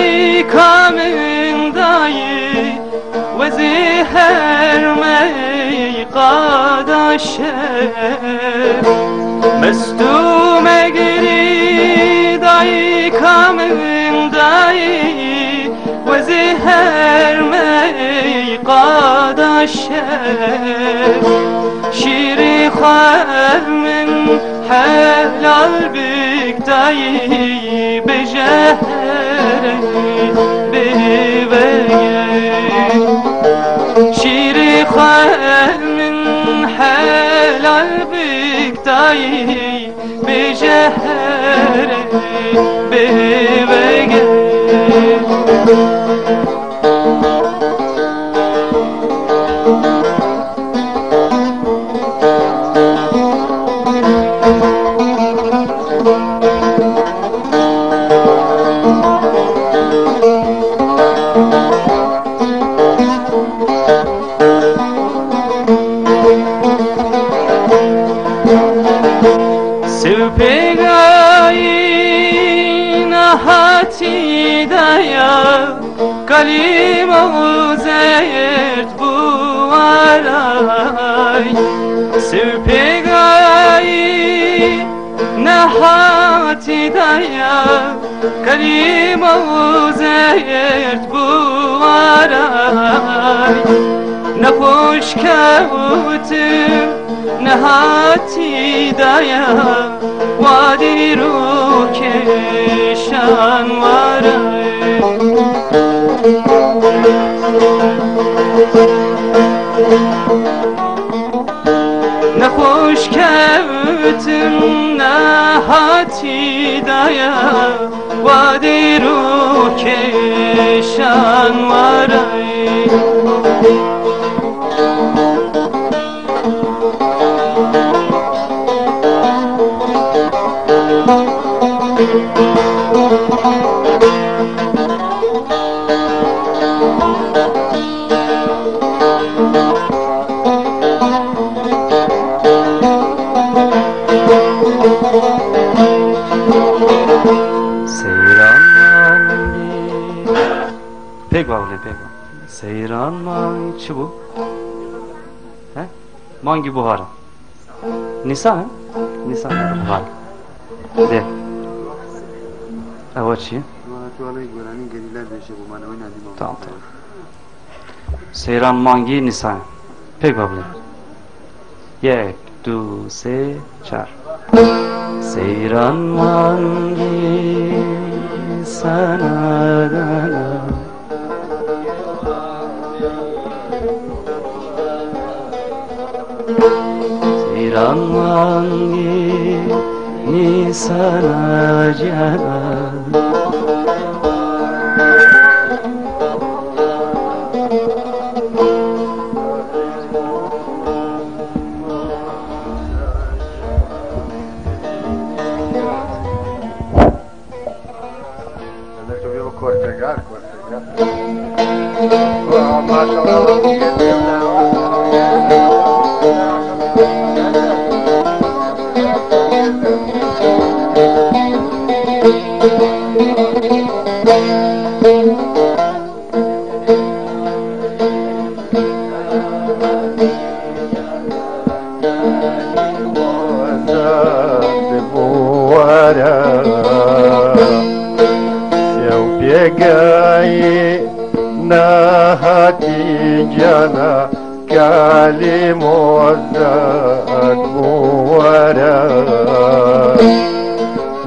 دایکامن دایی وزی هر می قاداشه مستوم گری دایکامن دایی وزی هر می قاداشه شیری خامن حلال بکتایی بجهره ببگه شیری خامن حلال بکتایی بجهره ببگه. Hati daya kalimo zert buaray Sevpegai nahati daya kalimo zert buaray Nahoş kevtim nahati daya Vadiru keşan varay. Nahoş kevtim nahati daya Vadiru keşan varay. Seyran mangi pek bağlı pek. Seyran mangi çi bu? He? Mangi buhara. Nisan he? Nisan buhara. De. Evet çi? Tamam tamam. Seyran mangi Nisan. Pek bağlı. Yek, du, se, çar. Seyran mangi sana dana Seyran mangi nisana cana Se eu peguei na Hatijana kalimozat buara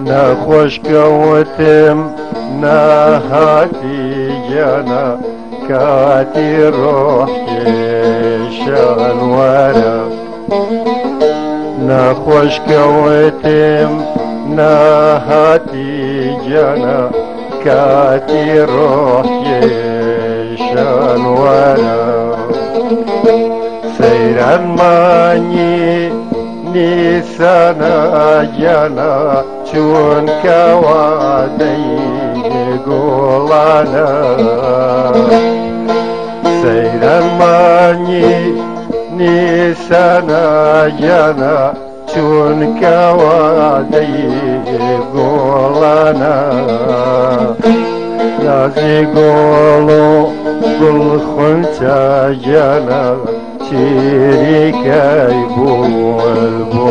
نخوش كوتم نهاتي كاتي روح شان ورا نخوش كوتم نهاتي جانا كاتي روح شان ورا سيران ماني نیسانە گیانە چونکە وادەی گوڵانە سەیران مانگی نیسانە گیانە چونکە وادەی گوڵانە. نازی گوڵ و گوڵ خونچە گیانە چیریکەی بولبولانە.